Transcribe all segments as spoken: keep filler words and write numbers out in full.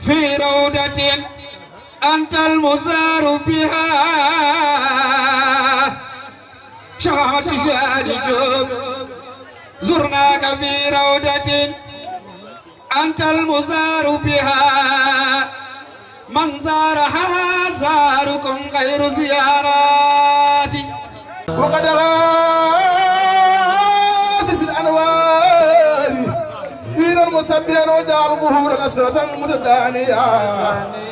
في روضة أنت المزار بها. شفاعة جاد جوب زرناك في روضة أنت المزار بها. من زارها زاركم خير زيارات. وقد غاز في الأنوار إلى المسبح وجاب ظهور نصرة متدانية.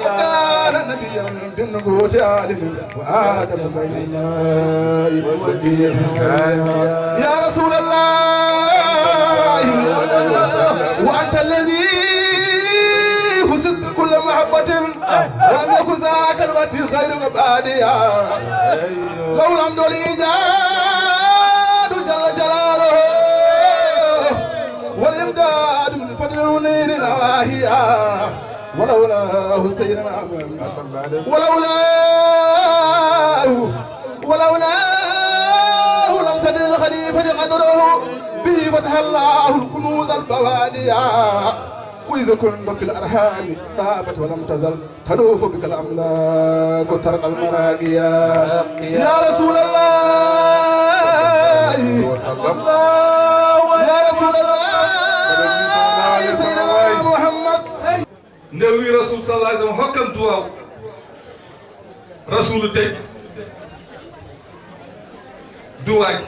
وكان نبيا بالنبوة عالم وآدم بين الماء والدين. يا رسول الله، وأنت الذي خصصت كل محبة ولم يكن ذاك الوقت غيرك باديا. له الحمد والإيجاد جل جلاله والإمداد من فضل المنير نواهيا. ولولاه سيدنا محمد، ولولاه، ولولاه لم تدر الخليفة قدره به فتح الله الكنوز البواديا. وإذا كنت في الأرحام طابت ولم تزل تلوف بك الأملاك ترقى المراقيا. يا رسول الله، يا رسول الله، سيدنا محمد. Nde o wi Rasul sallallahu alaihi wasallam, "Hokkam duwaaw." Rasulu dañi duwaaki.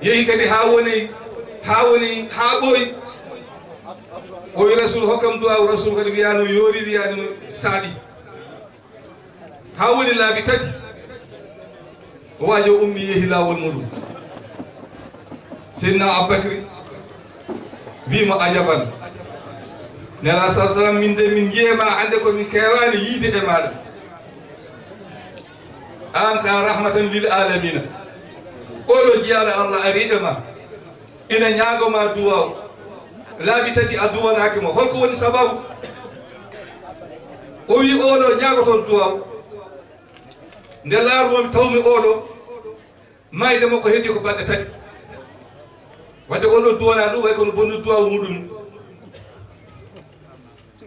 Yehi kadi haa woni, haa woni, haa ɓooyi. O wi Rasul, "Hokkam duwaaw." Rasul kadi wiyaano yoori, wiyaano saaɗi. Haa woni laabi tati. O waajo ummi, yehi laawol muɗum. Seydina Abubakri wi mo, "Ajaban, Nela sallallahu alaihi wasallam, min de min njiye ma hande ko min keewani yiide e maaɗa. An ka rahmatan lil alamina. Oɗo jiyaaɗo Allah ari e ma. Ina ñaago ma duwaaw. Laabi tati a duwanaaki mo. Holko woni sababu?" O wi, "Oɗo ñaagoton duwaaw. Nde laarmomi tawmi oɗo, mayde makko heddii ko balɗe tati. Wadde oɗo duwana ɗum way kono bonnu duwaaw muɗum."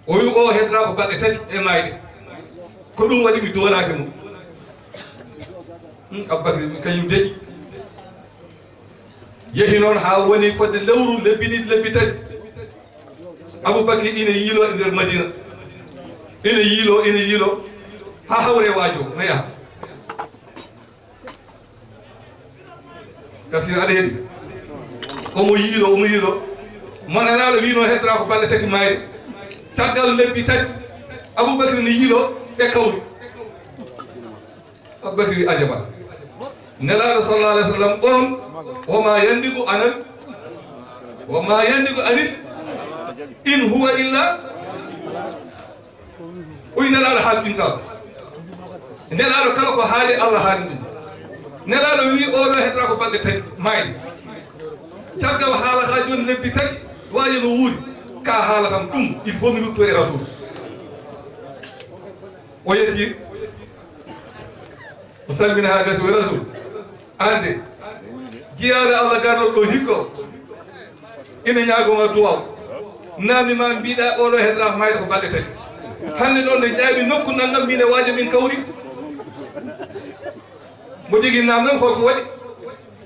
O wi, "O heddora ko balɗe tati e mayde. Ko ɗum waɗi mi duwanaaki mo." Hmm, Abubakri kañum deƴi. Yehi noon haa woni fodde lewru, lebbi ɗiɗi, lebbi tati. Abubakri ina yiilo e nder Madina. Ina yiilo, ina yiilo. Haa hawre waajo, no yaha. Tafsir aɗa heɗi? Omo yiilo, omo yiilo. Mo Nelaaɗo wiino heddora ko balɗe tati mayde. Caggal lebbi tati, Abubakri ne yiilo e kawri. Abubakri wi, "Ajaba." Nelaaɗo sallallahu alaihi wasallam on, "Wa ma yandiqu anil, wa ma yandiqu anil, in huwa illa." O wi, "Nelaaɗo haaltinta." Nelaaɗo kala ko haali, Allah haali ɗum. Nelaaɗo wi, "Oɗo heddora ko balɗe tati, mayde." Caggal haala ka jooni lebbi tati, waaji no wuuri. Ka haala kam ɗum, il faut mi rutto e Rasul. O yetti, o salmina haa gasi, o wi, "Rasul, an de, jiyaaɗo Allah garɗo ɗo hikka, ina ñaago ma duwaaw. Naami ma mbiɗa oɗo heddora mayde ko balɗe tati. Hannde ɗo ne ƴaawi nokku nanngam, min e waajo min kawri." Mo jogii naam noon ko ko waɗi,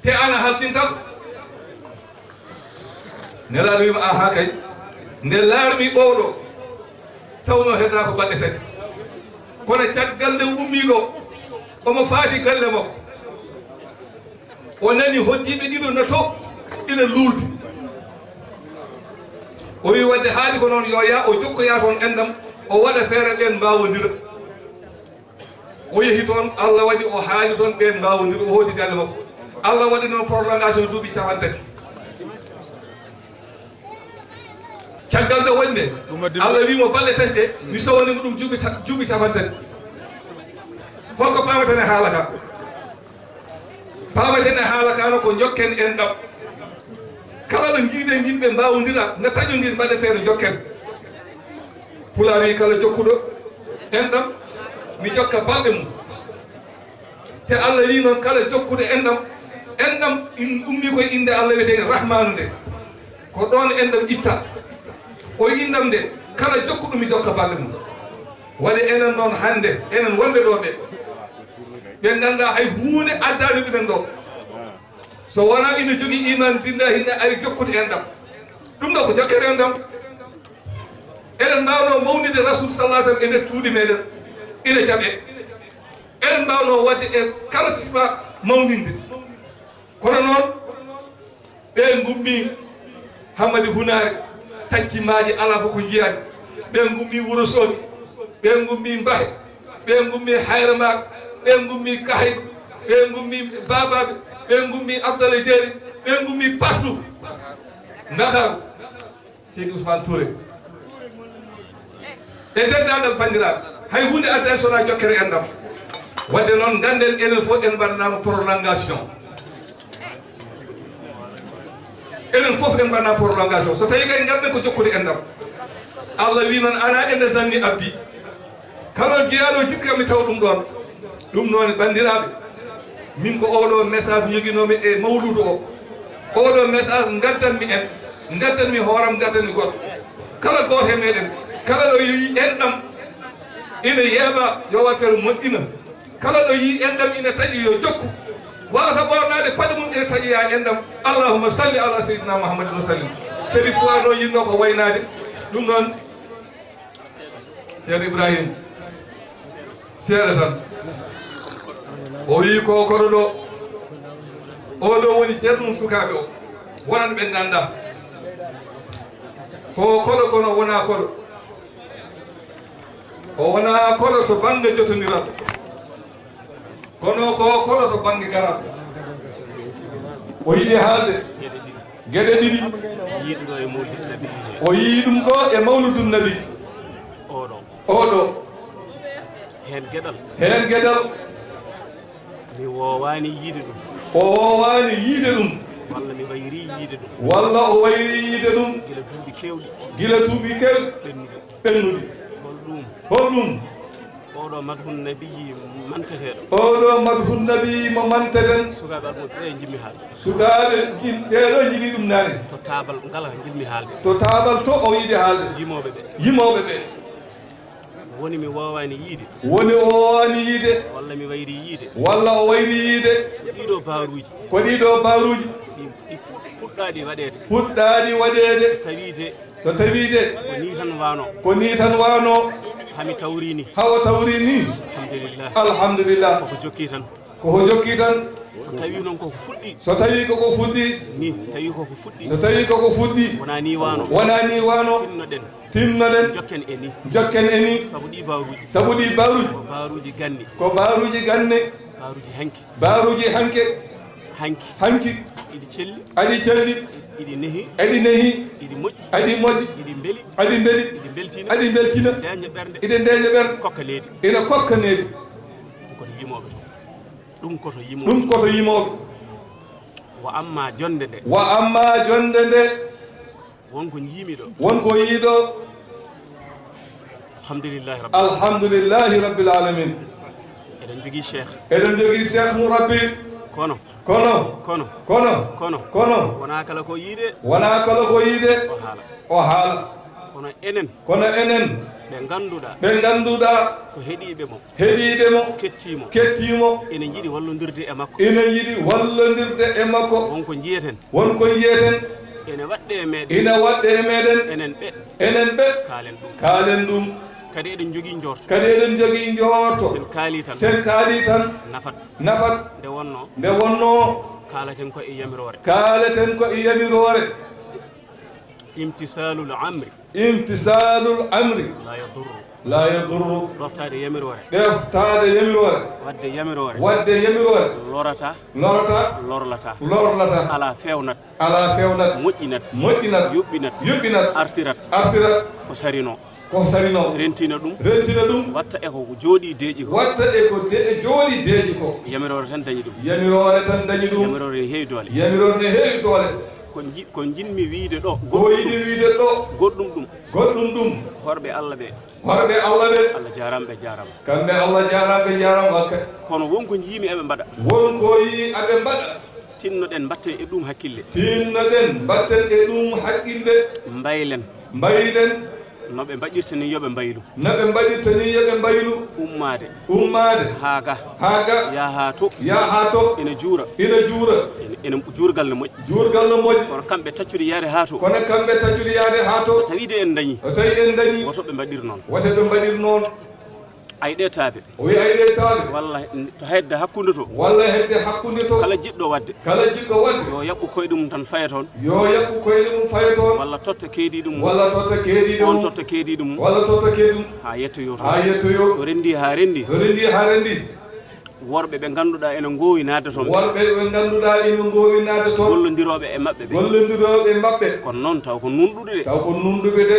te an a haltinta. Nelaaɗo wiima, "Aha kay, nde laarmi oɗo, tawno heddora ko balɗe tati. Kono caggal nde ummi ɗo, omo faati galle makko. O nani hoddiiɓe ɗiɗo no to ina luuldi." O wi, "Wadde haali ko noon, yo yaa o jokkoya toon enɗam, o waɗa feere ɓeen mbaawondira." O yehi toon, Allah waɗi o haali toon ɓeen mbaawondira, o hooti galle makko. Allah waɗi noon prolongation duuɓi capanɗe tati. Caggal nde wonde, Allah wi mo balɗe tati ɗe, mi sowani mo ɗum juuɓi ta-, juuɓi capanɗe tati. Holko paameten e haala ka? Paameten e haala ka no ko jokken enɗam. Kala ɗo njiiɗen yimɓe mbaawondira, na taƴondir, mbaɗe feere jokken. Pulaar wi, "Kala jokkuɗo enɗam, mi jokka balɗe mum." Te Allah wi noon, kala jokkuɗo enɗam, enɗam in ummi koye innde Allah wiyetee Rahmaanu nde. Ko ɗoon enɗam itta. O wi, "Inndam nde, Kala jokkuɗo mi jokka balɗe mum. Waɗi enen noon hannde, enen wonɓe ɗo ɓe, ɓe ngannduɗaa hay huunde addaani ɗumen ɗo. So wonaa ina jogii iman billahi ina ari jokkude enɗam. Ɗum ɗo ko jokkere enɗam. Eɗen mbaawno mawninde Rasul sallallahu alaihi wasallam e nder cuuɗi meɗen, ina jaɓe. Eɗen mbaawno waɗde e kala sifa mawninde. Kono noon, ɓe ngummi Hammadi Hunaare, tacci maaje, alaa fof ko njiyaani. Ɓe ngummi Wuro Soogi, ɓe ngummi Mbahe, ɓe ngummi Hayra Mbaar, ɓe ngummi Kahay, ɓe ngummi Baabaaɓe, ɓe ngummi Abdallah Jeeri, ɓe ngummi partout Ndakaaru. Seydi Ousmane Touré. E denndaangal banndiraaɓe, hay huunde addaani so wonaa jokkere enɗam. Waɗde noon, ngannden enen fof en mbaɗanaama prolongation. Enen fof en mbaɗanaama prolongation. So tawii kay ngannden ko jokkude enɗam. Allah wii noon, "Alaa inna zanni abdi." Kala jeyaaɗo jikka mi taw ɗum ɗoon. Ɗum noon, banndiraaɓe, min ko oɗo message joginoomi e mawluudu o. Oɗo message ngaddanmi en, ngaddanmi hooram, ngaddanmi goɗɗo. Kala gooto e meɗen, kala ɗo yeeyi enɗam ina yeeɓa, yo waɗ feere moƴƴina. Kala ɗo yii enɗam ina taƴi, yo jokku. Waasa ɓoornaade paɗe mum ina taƴoya enɗam. Allahumma salli ala sayyidina Muhammadin wa sallim. Seydi Fuwaad o yiɗno ko waynaade. Ɗum noon, Ceerno Ibrahim, seeɗa tan. O wii ko koɗo ɗo. O ɗo woni ceerno mum sukaaɓe o. Wonano ɓe ngannda. Ko koɗo kono wona koɗo. O wona koɗo to bannge jotondiral. Kono ko kono to bannge garal. O yiɗi haalde geɗe ɗiɗi. Yiɗuɗo e mawlidun nabi. O yii ɗum ɗo e mawlidun nabi. Oɗo. Oɗo. Heen geɗal. Heen geɗal. Mi woowaani yiide ɗum. O woowaani yiide ɗum. Walla mi wayri yiide ɗum. Walla o wayri yiide ɗum. Gila duuɓi keewɗi. Gila duuɓi keewɗi. Ɓennude. Ɓennude. Hol ɗum? Hol ɗum? Oɗo madhun nabiyyi manteteeɗo. Oɗo madhun nabiyyi mo manteten. Sukaaɓe Alfuuta ɓe njimmi haalde. Sukaaɓe yim-, ɓeeɗo njiɗi ɗum naane. To taabal ngal njiɗmi haalde. To taabal to o yiɗi haalde. Yimooɓe ɓe. Yimooɓe ɓe. Woni mi woowaani yiide. Woni o woowaani yiide. Walla mi wayri yiide. Walla o wayri yiide. Ko ɗiɗo baaruuji. Ko ɗiɗo baaruuji. Ɗi, ɗi puɗɗaaɗi waɗeede. Puɗɗaaɗi waɗeede. Tawiide. No tawiide. Ko nii tan waano. Ko nii tan waano. Hami tawri ni. Hawa tawri ni. Alhamdulillah. Alhamdulillah. Koko jokki tan. Koko jokki tan. So tawi noon koko fuɗɗi. So tawi koko fuɗɗi. Ni, tawi koko fuɗɗi. So tawi koko fuɗɗi. Wona ni waano. Wona ni waano. Tinnoɗen. Tinnoɗen. Jokken e ni. Jokken e ni. Sabu ɗi baaruuji. Sabu ɗi baaruuji. Ko baaruuji ganni. Ko baaruuji ganni. Baaruuji hanki. Baaruuji hanke. Hanki. Hanki. Iɗi celli. Aɗi celli. Iɗi nehi. Aɗi nehi. Iɗi moƴƴi. Aɗi moƴƴi. Iɗi mbeli. Aɗi mbeli. Iɗi mbeltina. Aɗi mbeltina. Deeƴa ɓernde. Iɗi deeƴa ɓernde. Kokka needi. Ina kokka needi. Ɗum koto yimooɓe. Ɗum koto yimooɓe. Ɗum koto yimooɓe. Wa amma jonde nde. Wa amma jonde nde. Won ko njiimi ɗo. Won ko yii ɗo. Alhamdulillahi rabbil. Alhamdulillahi rabbil alamin. Eɗen jogii cheikh. Eɗen jogii cheikh mu rabbi. Kono. Kono. Kono. Kono. Kono. Kono. Wonaa kala ko yiide. Wonaa kala ko yiide. O haala. O haala. Kono enen. Kono enen. Ɓe ngannduɗaa. Ɓe ngannduɗaa. Ko heɗiiɓe mo. Heɗiiɓe mo. Kettii mo. Kettii mo. Ene njiɗi wallondirde e makko. Ene njiɗi wallondirde e makko. Won ko njiyeten. Won ko njiyeten. Ene waɗde e meɗen. Ina waɗde e meɗen. Enen ɓe. Enen ɓe. Kaalen ɗum. Kaalen ɗum. Kadi eɗen njogii njoorto. Kadi eɗen njogii njoorto. Sen kaali tan. Sen kaali tan. Nafat. Nafat. Nde wonnoo. Nde wonnoo. Kaalaten ko e yamiroore. Kaalaten ko e yamiroore. Imtisaalul amri. Imtisaalul amri. La yadurru. La yadurru. Ɗoftaade yamiroore. Ɗoftaade yamiroore. Waɗde yamiroore. Waɗde yamiroore. Lorata. Lorata. Lorlata. Lorlata. Alaa feewnat. Alaa feewnat. Moƴƴinat. Moƴƴinat. Yuɓɓinat. Yuɓɓinat. Artirat. Artirat. Ko sarinoo. Ko sarinoo. Rentina ɗum. Rentina ɗum. Watta e ko jooɗii deeƴi ko. Watta e ko de-, jooɗii deeƴi ko. Yamiroore tan dañi ɗum. Yamiroore tan dañi ɗum. Yamiroore ne heewi doole. Yamiroore ne heewi doole. Ko nji-, ko njiɗmi wiyde ɗo. Ko yiɗi wiyde ɗo. Goɗɗum ɗum. Goɗɗum ɗum. Horɓe Allah ɓe. Horɓe Allah ɓe. Allah jaaraama, ɓe jaaraama. Kamɓe Allah jaaraama, ɓe jaaraama. Wakka. Kono won ko njiimi eɓe mbaɗa. Won ko yii aɓe mbaɗa. Tinnoɗen mbatten e ɗum hakkille. Tinnoɗen mbatten e ɗum hakkille. Mbaylen. Mbaylen. No ɓe mbaɗirta ni yo ɓe mbaylu. No ɓe mbaɗirta ni yo ɓe mbaylu. Ummaade. Ummaade. Haa ga. Haa ga. Yaha haa to. Yaha haa to. Ina juura. Ina juura. Ina, ina juurgal no moƴƴi. Juurgal no moƴƴi. Kono kamɓe taccude yaade haa to. Kono kamɓe taccude yaade haa to. So tawii de en dañii. So tawii en dañii. Woto ɓe mbaɗir noon. Woto ɓe mbaɗir noon. Ay ɗe taabe. O wi'i ay ɗe taabe. Walla to hedde hakkunde to. Walla hedde hakkunde to. Kala jiɗɗo waɗde. Kala jiɗɗo waɗde. Yo yaɓɓu koyɗe mum tan faye toon. Yo yaɓɓu koyɗe mum faye toon. Walla totta keediiɗo mum. Walla totta keediiɗo mum. On totta keediiɗo mum. Walla totta keediiɗo mum. Haa yettoyoo toon. Haa yettoyoo. So renndii haa renndii. So renndii haa renndii. Worɓe ɓe ngannduɗaa ene ngoowi naatde toon. Worɓe ɓe ngannduɗaa ene ngoowi naatde toon. Gollondirooɓe e maɓɓe ɓe. Gollondirooɓe e maɓɓe. Kono noon taw ko nuunɗuɓe de. Taw ko nuunɗuɓe de.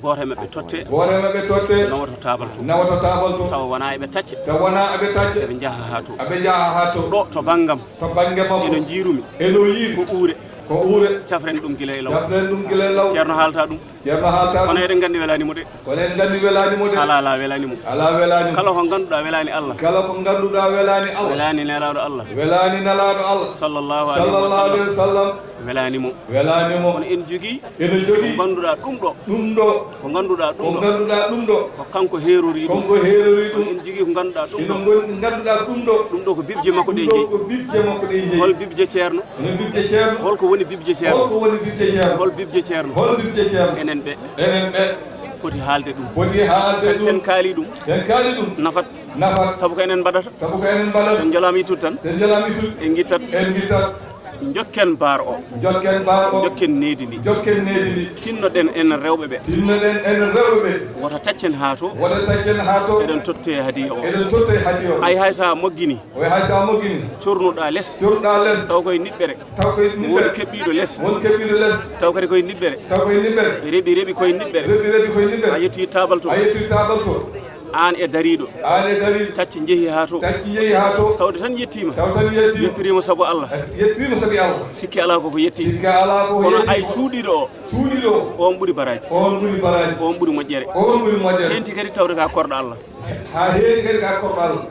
Gooto e maɓɓe totte. Gooto e maɓɓe totte. Nawa to taabal to. Nawa to taabal to. Tawa wonaa eɓe tacca. Tawa wonaa eɓe tacca. Eɓe njaha haa to. Eɓe njaha haa to. Ɗo to banngam. To bannge makko. Eno njiirumi. Eno yiiri. Ko uure. Ko uure. Cafren ɗum gila e law. Cafren ɗum gila e law. Ceerno haalta ɗum. Ceerno haalta ɗum. Kono eɗen nganndi welaani mo de. Kono eɗen nganndi welaani mo de. Alaa, alaa, welaani mo. Alaa, welaani mo. Kala ko ngannduɗaa welaani Allah. Kala ko ngannduɗaa welaani Allah. Welaani nelaaɗo Allah. Welaani nelaaɗo Allah. Sallallahu alayhi wa sallam. Sallallahu alayhi wa sallam. Welaani mo. Welaani mo. Kono en njogii. Ene jogii. Ko ngannduɗaa ɗum ɗo. Ɗum ɗo. Ko ngannduɗaa ɗum ɗo. Ko ngannduɗaa ɗum ɗo. Ko kanko heerori ɗum. Kanko heerori ɗum. Kono en njogii ko ngannduɗaa ɗum ɗo. Ene ngon-, ngannduɗaa ɗum ɗo. Ɗum ɗo ko bibje makko ɗe jeyi. Ɗum ɗo ko bibje makko ɗe jeyi. Hol bibje ceerno? Ene bibje ceerno. Holko woni bibje ceerno? Hol ko woni bibje ceerno? Hol bibje ceerno? Hol bibje ceerno? Enen ɓe. Enen ɓe. Poti haalde ɗum. Poti haalde ɗum. Kadi sen kaali ɗum. Sen kaali ɗum. Nafat. Nafat. Sabu ko enen mbaɗata. Sabu ko enen mbaɗata. Sen jolaama ittude tan. Sen jolaama ittude. En ngittat. En ngittat. Njokken baar o. Njokken baar o. Njokken needi ndi. Njokken needi ndi. Tinnoɗen en rewɓe ɓe. Tinnoɗen en rewɓe ɓe. Wota taccen haa to. Wota taccen haa to. Eɗen totte hadiya o. Eɗen totte hadiya o. Ay, hay so a moggini. O hay so a moggini. Cornuɗaa les. Cornuɗaa les. Taw koye niɓɓere. Taw koye niɓɓere. Won keɓɓiiɗo les. Won keɓɓiiɗo les. Taw kadi koye niɓɓere. Taw koye niɓɓere. Reɓi, reɓi koye niɓɓere. Reɓi, reɓi koye niɓɓere. A yettii taabal to. A yettii taabal to. Aan e dariiɗo. Aan e dariiɗo. Tacci njehi haa to. Tacci njehi haa to. Tawde tan yettiima. Taw tan yettiima. Yettoriima sabu Allah. Yettoriima sabu Allah. Sikki alaa ko ko yetti. Sikki alaa ko ko yetti. Kono ay cuuɗiiɗo o. Cuuɗiiɗo o. On ɓuri baraaji. On ɓuri baraaji. On ɓuri moƴƴere. On ɓuri moƴƴere. Teenti kadi tawde ka korɗo Allah. Haa heewi kadi ka korɗo Allah.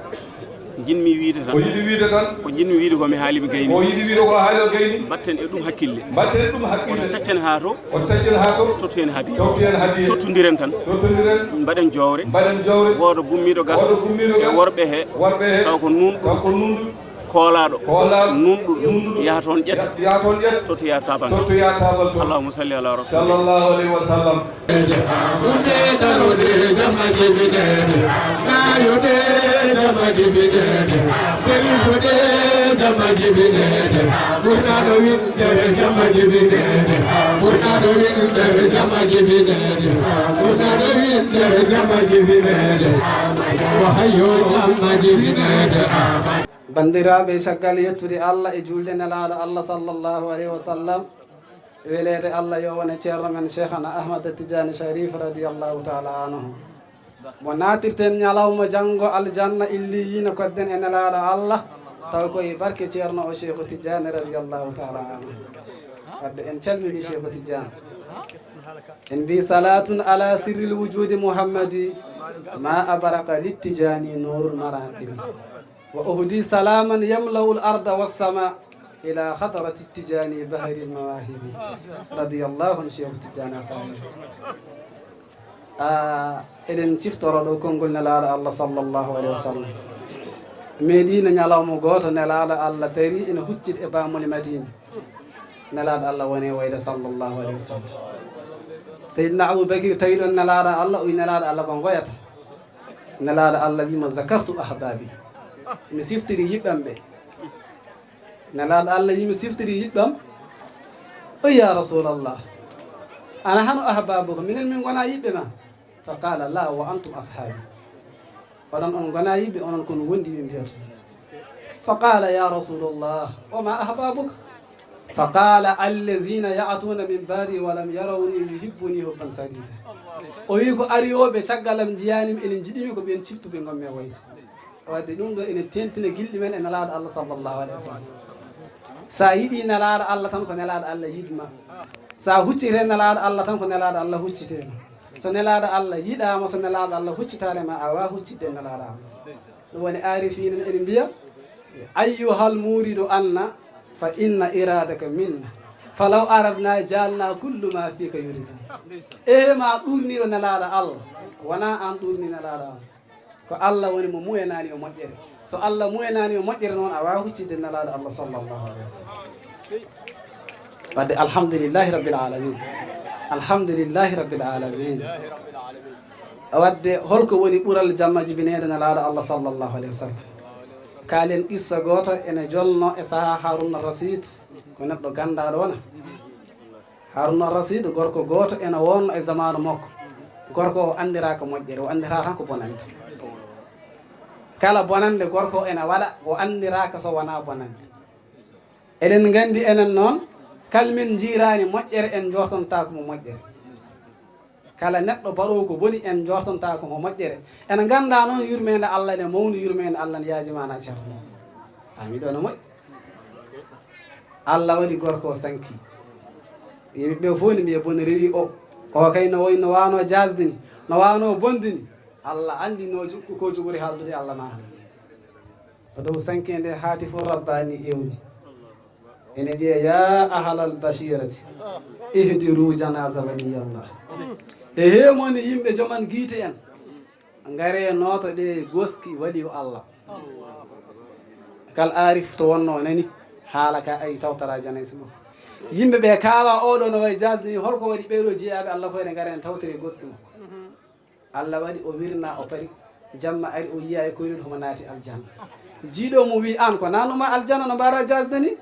Njiɗmi wiyde tan. O yiɗi wiyde tan. Ko njiɗmi wiyde ko mi haali mi gayni. O yiɗi wiyde ko haali o gayni. Mbatten e ɗum hakkille. Mbatten e ɗum hakkille. Wota taccen haa to. Wota taccen haa to. Tottu heen hadiya. Tottu heen hadiya. Tottondiren tan. Tottondiren. Mbaɗen jowre. Mbaɗen jowre. Wooda gummiiɗo ga. Wooda gummiiɗo ga. E worɓe he. Worɓe he. Taw ko nuunɗo. Taw ko nuunɗo. Koolaaɗo. Koolaaɗo. Nuunɗo. Nuunɗo. Yaha toon ƴetta. Ya-, yaha toon ƴetta. Tottu yaha taabal. Tottu yaha taabal to. Allahumma salli ala rasulillah. Sallallahu alayhi wa sallam. Hunde darode jama jibinede, nayode jama jibinede, beltude jama jibinede, ɓurnaɗo windere jama jibinede, ɓurnaɗo windere jama jibinede, ɓurnaɗo windere jama jibinede, o hayyo jama jibinede. Banndiraaɓe, caggal yettude Allah e juulde Nelaaɗo Allah sallallahu alayhi wa sallam, weleede Allah yo wone ceerno men Cheikhana Ahmad Tidiane Sharif radiyallahu taala anhu. Mo naatirten ñalawma janngo aljanna illiyiina kodden e Nelaaɗo Allah, taw koye barke ceerno o Cheikhu Tidiane radiyallahu taala anhu. Wadde en calmini Cheikhu Tidiane. En mbi salatun ala sirril wujudi Muhammadi, ma abraqa littijani nurul maraqimi. Wa uhdi salaman yamla'ul arda was sama ila hadrati Tijani bahril mawahibi. Radiyallahu anhu Cheikh Tidiane Sani. Ah, eɗen ciftoro ɗo konngol Nelaaɗo Allah sallallahu alayhi wa sallam. Meɗiino ñalawma gooto Nelaaɗo Allah dari ene huccit e bamuli Madina. Nelaaɗo Allah woni wayde sallallahu alayhi wa sallam. Seydina Abu Bakir tawi ɗon Nelaaɗo Allah, o wi Nelaaɗo Allah ko ngoyata. Nelaaɗo Allah wi mo zakartu ahbabi. Mi siftiri yiɓɓam ɓe. Nelaaɗo Allah yi mi siftiri yiɓɓam. O wi ya Rasulallah, ana hano ahbabuka, minen min ngona yiɓɓe ma? Fa qala la wa antum ashabi. Onon on ngona yiɓɓe, onon kon wondi ɓe mbiyata. Fa qala ya Rasulallah, wa ma ahbabuka? Fa qala allazina ya'tuna min ba'di wa lam yarawni yuhibbuni hubban sadida. O wi ko ariyoɓe caggalam jiyanimi ene jiɗimi ko ɓen ciftuɓe ngonmi e wayde. Wadde ɗum ɗo ene tentina gilɗi men e Nelaaɗo Allah sallallahu alayhi wa sallam. Sa yiɗi Nelaaɗo Allah tan ko Nelaaɗo Allah yiɗma. Sa huccite Nelaaɗo Allah tan ko Nelaaɗo Allah huccitema. So Nelaaɗo Allah yiɗama, so Nelaaɗo Allah huccitare ma, a wawa huccitde Nelaaɗo Allah. Ɗum woni aarifiina ene mbiya, ayyuhal muridu anna fa inna iradaka minna. Falaw aradna jaalna kullu ma fika yurida. Ehe ma ɗuurniro Nelaaɗo Allah, wona an ɗuurni Nelaaɗo Allah. Ko Allah woni mo muuyanaani o moƴƴere. So Allah muuyanaani o moƴƴere noon, a waawaa huccitde Nelaaɗo Allah sallallahu alayhi wa sallam. Wadde alhamdulillahi rabbil alamin. Alhamdulillahi rabbil alamin. Wadde holko woni ɓural jamma jibineede Nelaaɗo Allah sallallahu alayhi wa sallam? Kaalen qissa gooto ene jolno e sahaa Haruna Rashid, ko neɗɗo ganndaaɗo wona. Haruna Rashid, gorko gooto ene wonno e zamaanu makko. Gorko o anndiraaka moƴƴere, o anndiraaka tan ko bonannde. Kala bonannde gorko ene waɗa, o anndiraaka so wonaa bonannde. Eɗen nganndi enen noon, kala min njiiraani moƴƴere, en njortantaako mo moƴƴere. Kala neɗɗo baɗoowo ko boni, en njortantaako mo moƴƴere. En nganndaa noon yurmeende Allah ene mawni, yurmeende Allah ne yaaji maanaa ceerno. Faami ɗo no moƴƴi. Allah waɗi gorko o sanki. Yimɓe ɓe fof ne mbiya boni rewi o. O kay no wayi no waano jaasde ni, no waano bonde ni. Allah anndi no ju-, ko jogori haaldude Allah na haalda. Ko dow sanke nde haatifu rabbaani ewni. Ene wiya, "Ya ahalal basirati, ihdiru janaza waliyallah." E heemoni yimɓe joman giite en. Ngare nooto ɗe goski waliyu Allah. Kal aarif to wonno nani haala ka ari tawtara janaysa makko. Yimɓe ɓe kaawa oɗo no wayi jasni, holko waɗi ɓeɗo jeyaaɓe Allah fof ene ngare en tawtire goski makko. Allah waɗi o wirna, o pari. Jamma ari, o yiya e koyɗol homo naati aljanna. Jiiɗo mo wi, "An ko nanuma aljanna no mbaɗa jasde ni?"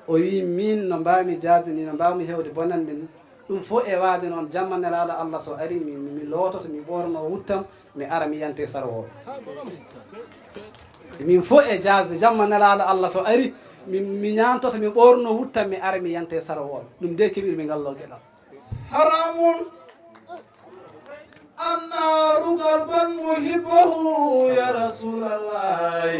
O wi, "Min no mbami jasde ni, no mbami hewde bonande ni. Ɗum fof e waade noon, jamma Nelaaɗo Allah so ari, mi, mi, mi loototo, mi ɓorno wuttam, mi ara mi yante sarwooɓe." Min fof e jasde, jamma Nelaaɗo Allah so ari, mi, mi ñaantoto, mi ɓorno wuttam, mi ara mi yante sarwooɓe. Ɗum de keɓirmi ngal ɗo geɗal. حرام النار قلبا محبه يا رسول الله.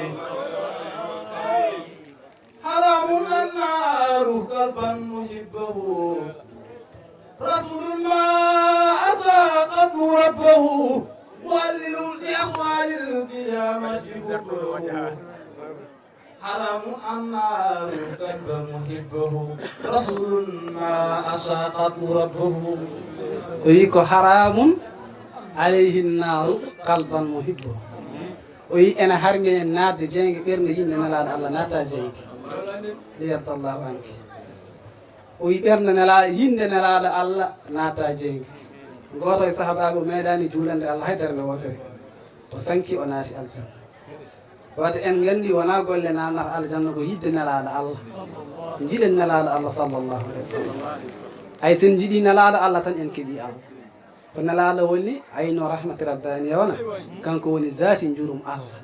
حرام النار قلبا محبه رسول ما أساقط ربه. ولل لأهوال القيامة حبه. حرام النار قلب محبه رسول ما أشاقه ربه. O wi ko haramun alayhi naaru qalban muhibbo. O wi ene harmi en naatde jeynge ɓernde yinde Nelaaɗo Allah naata jeynge. Liyardallahu anki. O wi ɓernde Nela-, yinde Nelaaɗo Allah naata jeynge. Gooto e sahabaaɓe o meeɗaani juulande Allah hay darnde wootere. O sanki o naati aljanna. Wadde en nganndi wonaa golle naatnata aljanna ko yidde Nelaaɗo Allah. Njiɗen Nelaaɗo Allah sallallahu alayhi wa sallam. Ay sen njiɗi Nelaaɗo Allah tan en keɓi Allah. Ko Nelaaɗo woni ayno rahmati rabbaniya wona. Kanko woni zaati njurum Allah.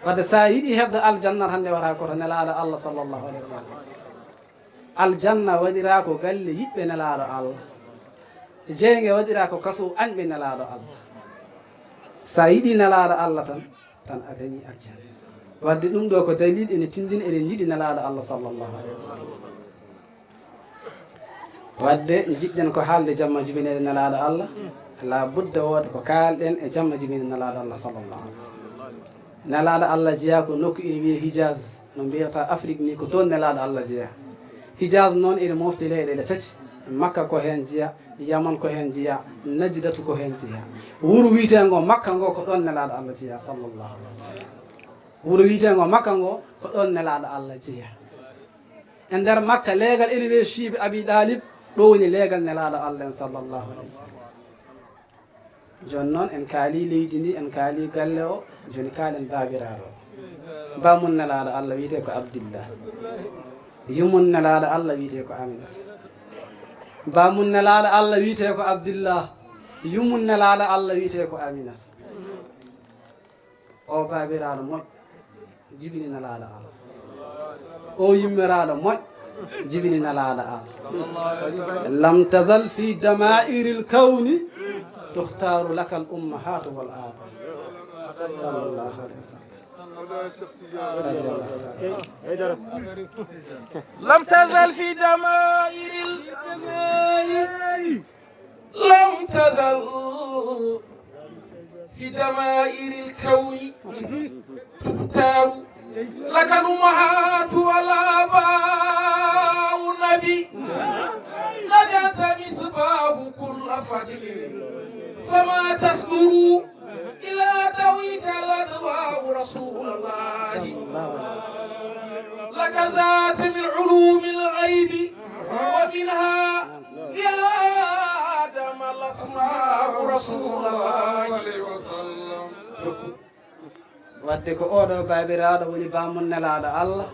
Wadde sa yiɗi heɓde aljanna tan nde wata ko to Nelaaɗo Allah sallallahu alayhi wa sallam. Aljanna waɗiraa ko galle yiɗɓe Nelaaɗo Allah. Jeynge waɗiraa ko kaso añɓe Nelaaɗo Allah. Sa yiɗi Nelaaɗo Allah tan, tan a dañi aljanna. Wadde ɗum ɗo ko dalil ene tindina eɗen njiɗi Nelaaɗo Allah sallallahu alayhi wa sallam. Wadde njiɗɗen ko haalde jamma jibinede Nelaaɗo Allah, la budda wooda ko kaalɗen e jamma jibinede Nelaaɗo Allah sallallahu alayhi wa sallam. Nelaaɗo Allah jeyaa ko nokku ene wiyee Hijaz, no mbiyata Afrik ni, ko toon Nelaaɗo Allah jeyaa. Hijaz noon ene mofti leyɗeele tati, Makka ko heen jeyaa, Yaman ko heen jeyaa, Najdatu ko heen jeyaa. Wuro wiyeteengo Makka ngo ko ɗoon Nelaaɗo Allah jeyaa sallallahu alayhi wa sallam. Wuro wiyeteengo Makka ngo ko ɗoon Nelaaɗo Allah jeyaa. E nder Makka leegal ene wiyee Chiibi Abi Ɗaalib, ɗo woni leegal Nelaaɗo Allah en sallallahu alayhi wa sallam. Jooni noon en kaali leydi ndi, en kaali galle o, jooni kaalen baabiraaɗo o. Baamun Nelaaɗo Allah wiyetee ko Abdillah. Yumun Nelaaɗo Allah wiyetee ko Aminata. Baamun Nelaaɗo Allah wiyetee ko Abdillah. Yumun Nelaaɗo Allah wiyetee ko Aminata. O baabiraaɗo moƴƴo. Jibini Nelaaɗo Allah. O yummiraaɗo moƴƴo, jibini Nelaaɗo Allah. لم تزل في دمائر الكون تختار لك الأمهات والآباء. صلى الله عليه وسلم. لم تزل في دمائر الكون لم تزل في دمائر الكون تختار لك الأمهات والآباء النبي. فضل فما تصدر إلا تويك الأدواء رسول الله. لك ذات من علوم الغيب ومنها لآدم الأسماء رسول الله. Wadde ko oo ɗoo baabiraaɗo woni baamum Nelaaɗo Allah,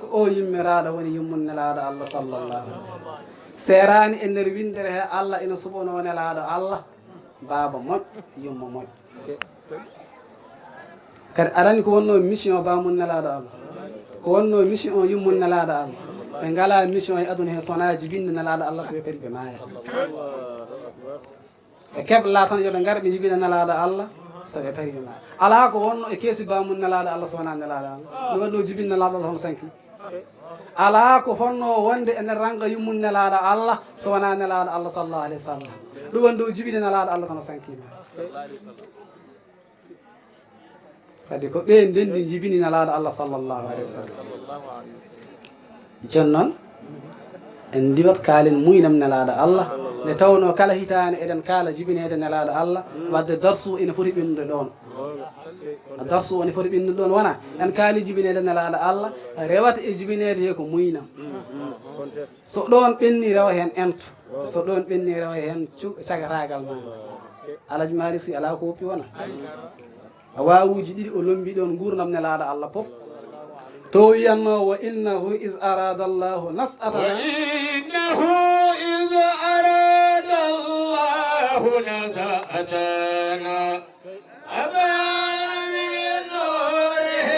ko oo yummiraaɗo woni yummum Nelaaɗo Allah sallallahu alaihi wasallam. Seeraani e nder winndere he Allah ina suɓanoo Nelaaɗo Allah baaba moƴƴo, yumma moƴƴo. Kadi aɗa anndi ko wonnoo mission baamum Nelaaɗo Allah, ko wonnoo mission yummum Nelaaɗo Allah. Ɓe ngalaa mission e aduna he so wonaa jibinde Nelaaɗo Allah, so ɓe parii ɓe maaya. Ɓe kebla tan yo ɓe ngar ɓe jibina Nelaaɗo Allah, so ɓe parii ɓe maaya. Alaa ko wonnoo e keesi baamum Nelaaɗo Allah so wonaa Nelaaɗo Allah. Ɗum waɗi ɗo jibinde Nelaaɗo Allah hono sanki. Alaa ko fotnoo wonde e nder ranga yummum Nelaaɗo Allah so wonaa Nelaaɗo Allah sallallahu alaihi wasallam. Ɗum waɗi ɗo jibinde Nelaaɗo Allah hono sanki. Kadi ko ɓe ndenndi njibini Nelaaɗo Allah sallallahu alaihi wasallam. Jooni noon, en ndiwat kaalen muynam Nelaaɗo Allah, nde tawnoo kala hitaande eɗen kaala jibineede Nelaaɗo Allah, wadde darsu ina foti ɓennude ɗoon. Darsu o ina foti ɓennude ɗoon, wona en kaali jibineede Nelaaɗo Allah, rewata e jibineede he ko muynam. So ɗoon ɓenni rewa heen ento, so ɗoon ɓenni rewa heen cu-, cagataagal ma. Alhaji Malick Sy alaa ko woppi wona. Waawuuji ɗiɗi o lommbi ɗoon nguurndam Nelaaɗo Allah fof. To o wiyatnoo: "Wa innahu iz arada Allahu nas'atana." وإنه إذ أراد الله نزعتنا أبان من نوره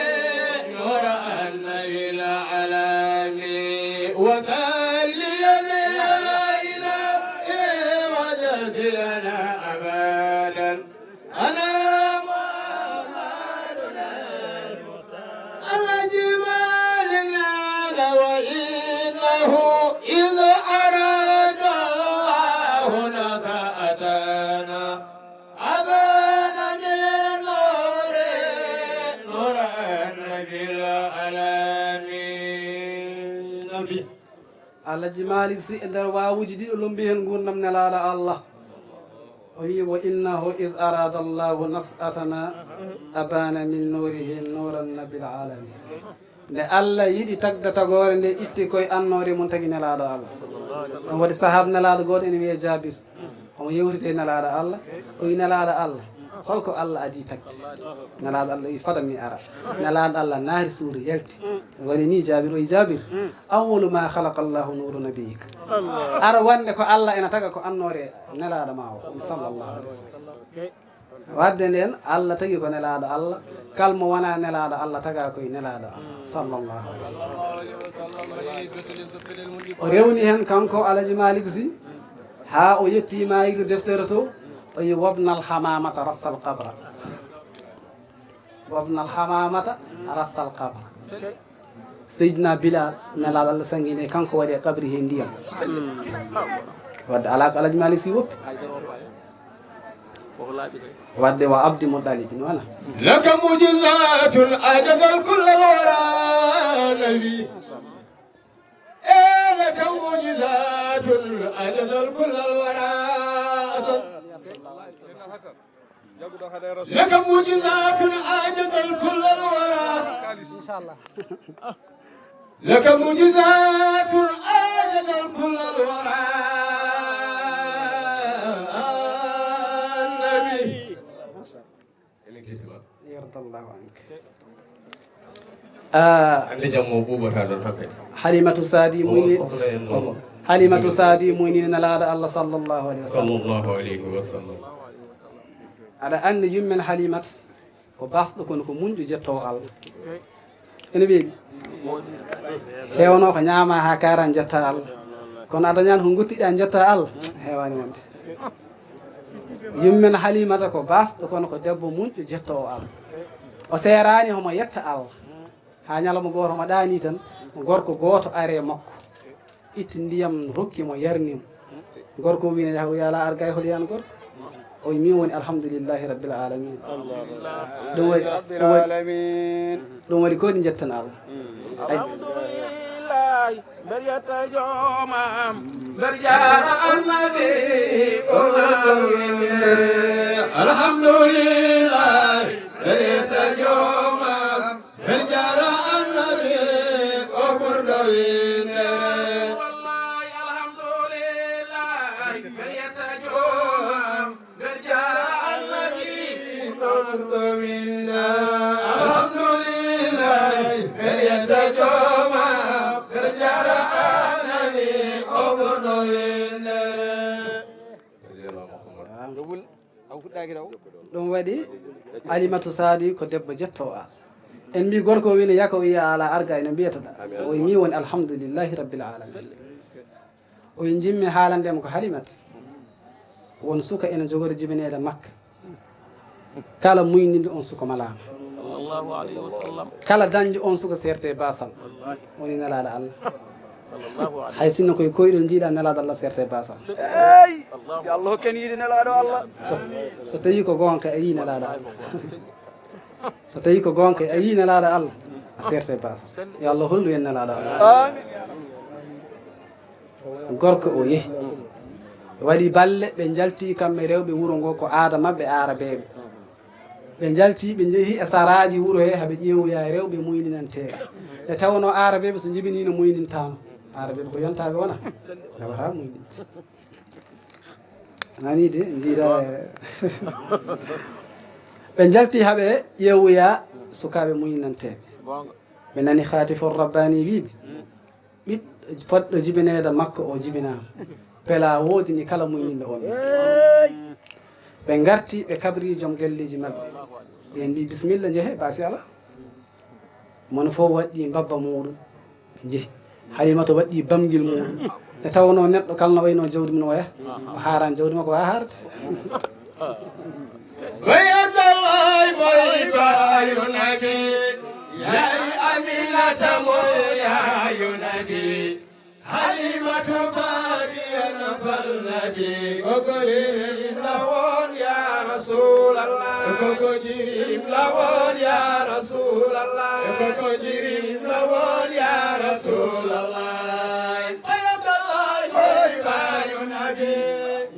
نور النبي العالمي وصليا يا إلهي وجزيلا أبدا. أنا محمد الجمال نال وإنه إذ أراد الله نزعتنا أبان من نور نور النبي العالمين. Alhaji Malick Sy e nder waawuuji ɗiɗi o lommbi heen nguurndam Nelaaɗo Allah. O wiyi: "Wa innahu iz arada Allahu nas'atana abana min nurihi nuran nabil alamin." Nde Allah yiɗi tagde tagoore nde, itti koye annoore mum tagi Nelaaɗo Allah. Ɗum waɗi sahaabu Nelaaɗo gooto ene wiyee Jaabir. Omo yewtida e Nelaaɗo Allah, o wiyi: "Nelaaɗo Allah, holko Allah adii tagde?" Nelaaɗo Allah wiyi: "Fada mi ara." Nelaaɗo Allah naati suudu, yalti. Waɗi ni Jaabir, o wiyi: "Jaabir, awwalu ma khalaqa Allahu nuru nabiyyika." Ara wonde ko Allah ena taga ko annoore Nelaaɗo ma o, sallallahu alaihi wasallam. Wadde nden, Allah tagi ko Nelaaɗo Allah, kala mo wonaa Nelaaɗo Allah taga koye Nelaaɗo Allah, sallallahu alaihi wasallam. O rewni heen kanko Alhaji Malick Sy, haa o yetti maayirde deftere to, o yi: "Wabnal hamamata rassal qabra." "Wabnal hamamata rassal qabra." Seydina Bilal, Nelaaɗo Allah sanngini, kanko waɗi e qabri he ndiyam. Wadde alaa ko Alhaji Malick Sy woppi. Wadde wa Abdi Muttalib, no wona? لك معجزات أعجزت كل الورى نبي. إيه، لك معجزات أعجزت كل الورى. لك معجزات أعجزت كل الورى. إن شاء الله. لك معجزات أعجزت كل الورى. النبي. Yarda Allahu anka. Ah, hannde jamma o ɓuuɓataa ɗoon hakkadi. Halimatu Saadi o muyni-, sohla en noon. Halimatu Saadi muynii Nelaaɗo Allah sallallahu alaihi wasallam. Sallallahu alaihi wasallam. Aɗa anndi yummen Halimatu ko basɗo kono ko muñɗo jettoowo Allah. Ene weeɓi. Heewno ko ñaama haa kaara njetta Allah. Kono a dañaani ko ngottiɗa njetta Allah. Heewaani wonde. Yummen Halimata ko basɗo kono ko debbo muñɗo jettoowo Allah. O seeraani homo yetta Allah. Haa ñalawma gooto homo ɗaanii tan, gorko gooto ari e makko. Itti ndiyam, rokki mo, yarni mo. Gorko o wiyi: "Ne yaha, o wiya, alaa arga e hol yan gorko?" O wiyi: "Min woni alhamdulillahi rabbil alamin." Ɗum waɗi, ɗum waɗi, ɗum waɗi ko ɗi njettana Allah. Ay. Alhamdulillahi, mbeɗa yetta joomam. Berjaara annabi, o naawi nde. Alhamdulillah, ɓe yetta jooma. Berjaara annabi, o ɓurɗo winde. Wallahi, alhamdulillah, ɓe yetta jooma. Berjaara annabi, o ɓurɗo winde. Alhamdulillah, ɓe yetta jooma. Berjaara annabi, o ɓurɗo winde. Ɗum waɗi Alimatu Saadi ko debbo jettoowo Allah. En mbi gorko o wini yaka o yiya ala arga ina mbiyata ɗa. O wi mi woni alhamdulillahi rabbil alamin. O wi jimmi haalande mo ko Halimat. Won suka ina jogori jibineede Makka. Kala muyninɗo on suka malaama. Sallallahu alayhi wa sallam. Kala dañɗo on suka seerte basal. Woni nelaaɗo Allah. Sallallahu alayhi. Hay sinno koye koyɗol njiiɗa nelaaɗo Allah seerte basal. Eey! Yo Allah hokken yiide nelaaɗo Allah. So, so tawi ko goonga a yii nelaaɗo Allah. So tawi ko goonga a yii nelaaɗo Allah, a seerte basal. Yo Allah hollu en nelaaɗo Allah. Amin. Gorko o yehi. Waɗi balle, ɓe njalti kamɓe rewɓe wuro ngo ko aada maɓɓe Aarabeeɓe. Ɓe njalti, ɓe njehi e saraaji wuro he, haɓe ƴeewoya rewɓe muyninanteeɓe. Nde tawnoo Aarabeeɓe so njibiniino muynintaama. Aarabeeɓe ko yontaaɓe wona? Ɓe wata muyninte. Nani de, njiida e ɓe njalti haɓe ƴeewoya sukaaɓe muyninanteeɓe. Ɓe nani Haatifu Rabbaani wiiɓe, ɓiɗɗo potɗo jibineede makko o jibinaama. Pelaa woodini kala muyninɗo on. Ɓe ngarti, ɓe kabri joom galleeji maɓɓe. Ɓe mbi, "Bisimilla, njehe, baasi alaa." Mono fof waɗɗi mbabba muɗum, ɓe njehi. Halimata waɗɗi bamgel muɗum. Nde tawnoo neɗɗo kala no waynoo jawdi mum no waya, o haarani jawdi makko, waa haarde. Boy Abdallah, boy baayu Nabi, yaay Aminata mo yaayu Nabi. Halimatu Saadiya nafal Nabi, koko jirim lawol ya Rasulallah. Koko jirim lawol ya Rasulallah. Koko jirim lawol ya Rasulallah. Boy Abdallah, boy baayu Nabi,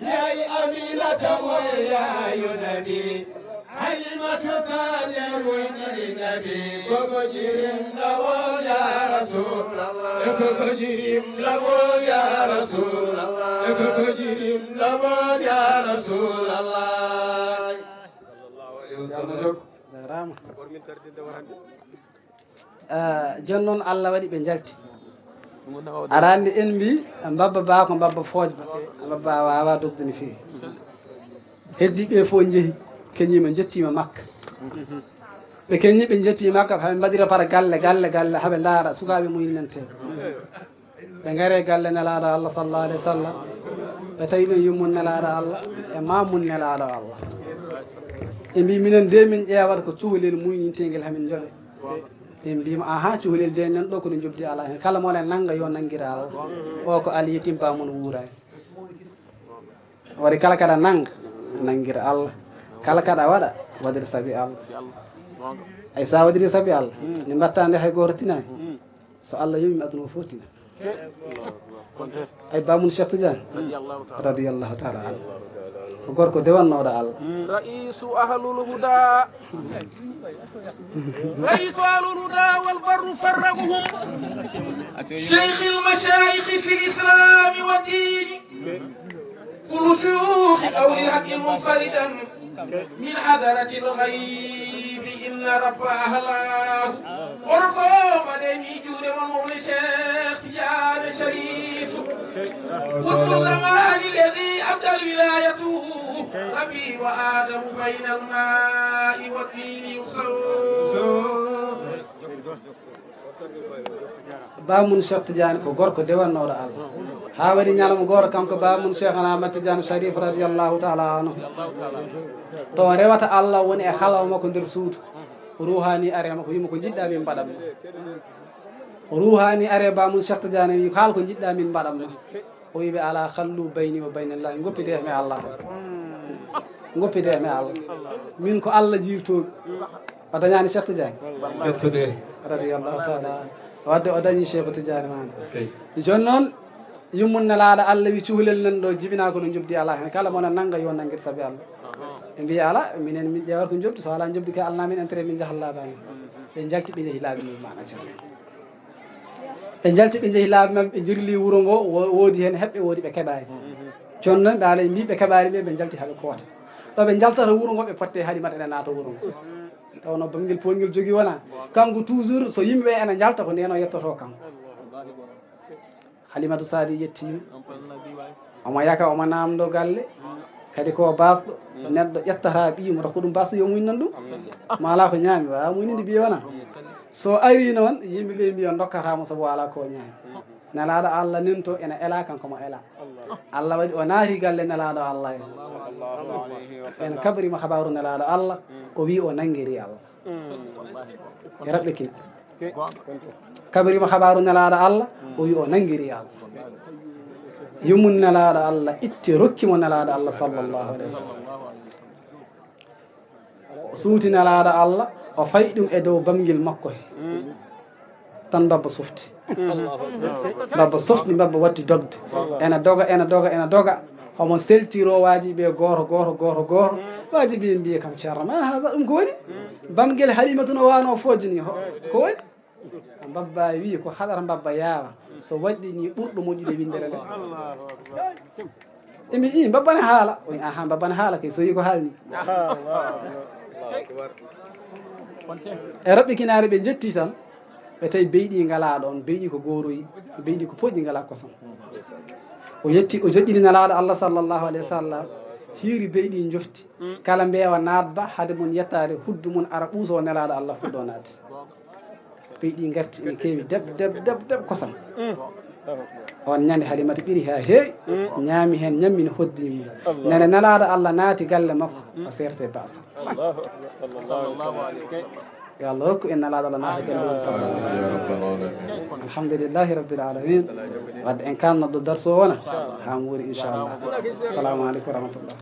yaay Aminata mo yaayu Nabi. Halimatu Saadiya moytiri Nabi, koko jirim lawol ya Rasulallah. Koko jirim lawol ya Rasulallah. Koko jirim lawol ya Rasulallah. Jaaraama. Ah, jooni noon Allah waɗi ɓe njalti. Aɗa anndi en mbi mbabba ba ko mbabba foojba. Mbabba waawaa dogde no feewi. Heddi ɓe fof njehi, keñiima, njettiima Makka. Ɓe keñi, ɓe njetti Makka, haa ɓe mbaɗira par galle, galle, galle, haa ɓe ndaara sukaaɓe muyninanteeɓe. Ɓe ngari e galle Nelaaɗo Allah sallallahu alayhi wa sallam. Ɓe tawi ɗum yummum Nelaaɗo Allah e maamum Nelaaɗo Allah. Ɓe mbi, "Minen de min ƴeewata ko cukalel muyninteengel haa min njoɓe." Ɓe mbi mo, "Ahaa, cukalel de nan ɗo ko no njoɓdi alaa heen. Kala mo len nannga yo nanngir Allah. O ko Aliyu Timpa mum wuuraani." Waɗi kala kaɗa nannga, nanngira Allah. Kala kaɗa waɗa, waɗir sabi Allah. Ay sa waɗiri sabi Allah, ne mbatta nde hay gooto tinaani. So Allah yowi mi aduna o fof tina. Ay bamum Cheikh Tidiane, radiyallahu taala anhu. Ko gorko dewannooɗo Allah. رئيس أهل الهدى، رئيس أهل الهدى والبر فرقهم، شيخ المشايخ في الإسلام والدين، كل شيوخ أولي الحق منفردا من حضرة الغيب إن رب أهلاه. ورفع مدني جود من مولى شيخ تجان شريف. قطب الزمان الذي أبدى الولاية ربي وآدم بين الماء والطين يفصل. Bamum Cheikh Tidiane ko gorko dewannooɗo Allah. Haa waɗi ñalawma gooto, kanko bamum Cheikh Ahmad Tidiane Sharif radiyallahu taala anhu. To o rewata Allah woni e halawa makko nder suudu. Ruuhaani ari e makko, wiimo ko njiɗɗa min mbaɗan ma. Ruuhaani ari e bamum Cheikh Tidiane wi, "Haal ko njiɗɗa min mbaɗan ma." O wi ɓe, "Alaa, khallu bayni wa bayna Allah, ngoppite mi Allah. Ngoppite mi Allah. Min ko Allah jiirtoomi." O dañaani Cheikh Tidiane? Ƴettude. Radiyallahu taala anhu. Wadde o dañi Cheikh Tidiane maana. Jooni noon, Yummum Nelaaɗo Allah wi cuhlel nan ɗo jibinaa ko no njoɓdi alaa heen. Kala mo na nannga yo nanngir sabi Allah. Ɓe mbiya alaa, minen min ƴeewata ko njoɓdi, so alaa njoɓdi kay alnaa min entrée min njaha laabi amen. Ɓe njalti ɓe njehi laabi mum maana ceerno. Ɓe njalti ɓe njehi laabi maɓɓe ɓe jirli wuro ngo wo-, woodi heen heɓɓe woodi ɓe keɓaani. Jooni noon ɓe alaa ɓe mbi ɓe keɓaani ɓe ɓe njalti haa ɓe koota. Ɗo ɓe njaltata wuro ngo ɓe potte Halimata ene naata wuro ngo. Tawnoo bangel poongel jogii wonaa. Kanko toujours so yimɓe ɓe ene njalta ko ndeen o yettotoo kanko. Halimatu Saadi yettiima. Omo yaka, omo naamndo galle. Kadi ko baasɗo. Neɗɗo ƴettata ɓiyum, rokko ɗum baasɗo yo muñ nan ɗum. Ma alaa ko ñaami, waawa muñninde ɓiye wona. So arii noon, yimɓe ɓe mbiya ndokkata mo sabu alaa ko ñaami. Nelaaɗo Allah nento ene ela, kanko mo ela. Allah waɗi o naati galle Nelaaɗo Allah en. En kabrima habaaru Nelaaɗo Allah, o wi o nanngiri Allah. E raɓɓe kin. Kabrima habaaru Nelaaɗo Allah, o wi o nanngiri Allah. Yummum Nelaaɗo Allah itti rokki mo Nelaaɗo Allah sallallahu alayhi wa sallam. O suuti Nelaaɗo Allah, o fayi ɗum e dow bamngel makko he. Tan mbabba softi. Mbabba softi, mbabba watti dogde. Ena doga, ena doga, ena doga. Homo seltiro waajiɓe gooto, gooto, gooto, gooto. Waajiɓe mbiye kam, "Ceerno, ma haza, ɗum ko woni?" Bamngel Halimatu no wano fojji ni, ho-, ko woni? Mbabba wi ko haɗata mbabba yaawa. So waɗɗini ɓurɗo moƴƴude winndere nde. Emi i mbabba ne haala. O wi, "Aha, mbabba ne haala kay, so wi ko haalni." E raɓɓe kinaare ɓe njetti tan, ɓe tawi beyɗi ngalaa ɗoon, beyɗi ko gooroyi, beyɗi ko poƴƴi ngalaa kosam. O yetti, o joƴƴini Nelaaɗo Allah sallallahu alayhi wa sallam, hiiri beyɗi njofti. Kala mbeewa naatba, hade mum yettaade, huddu mum ara ɓuuso Nelaaɗo Allah fuɗɗo naatde. Beyɗi ngarti ene keewi deb, deb, deb, deb kosam. On ñande Halimata ɓiri haa heewi, ñaami heen ñammi no hoddi mum. Ñande Nelaaɗo Allah naati galle makko, o seerte baasa. Yo Allah rokku en Nelaaɗo Allah naata galle mum sallallahu alayhi wa sallam. Alhamdulillahi rabbil alamin. Wadde en kalnat ɗo darso wona, haa muuri inchallah. Assalamu aleykum wa rahmatullah.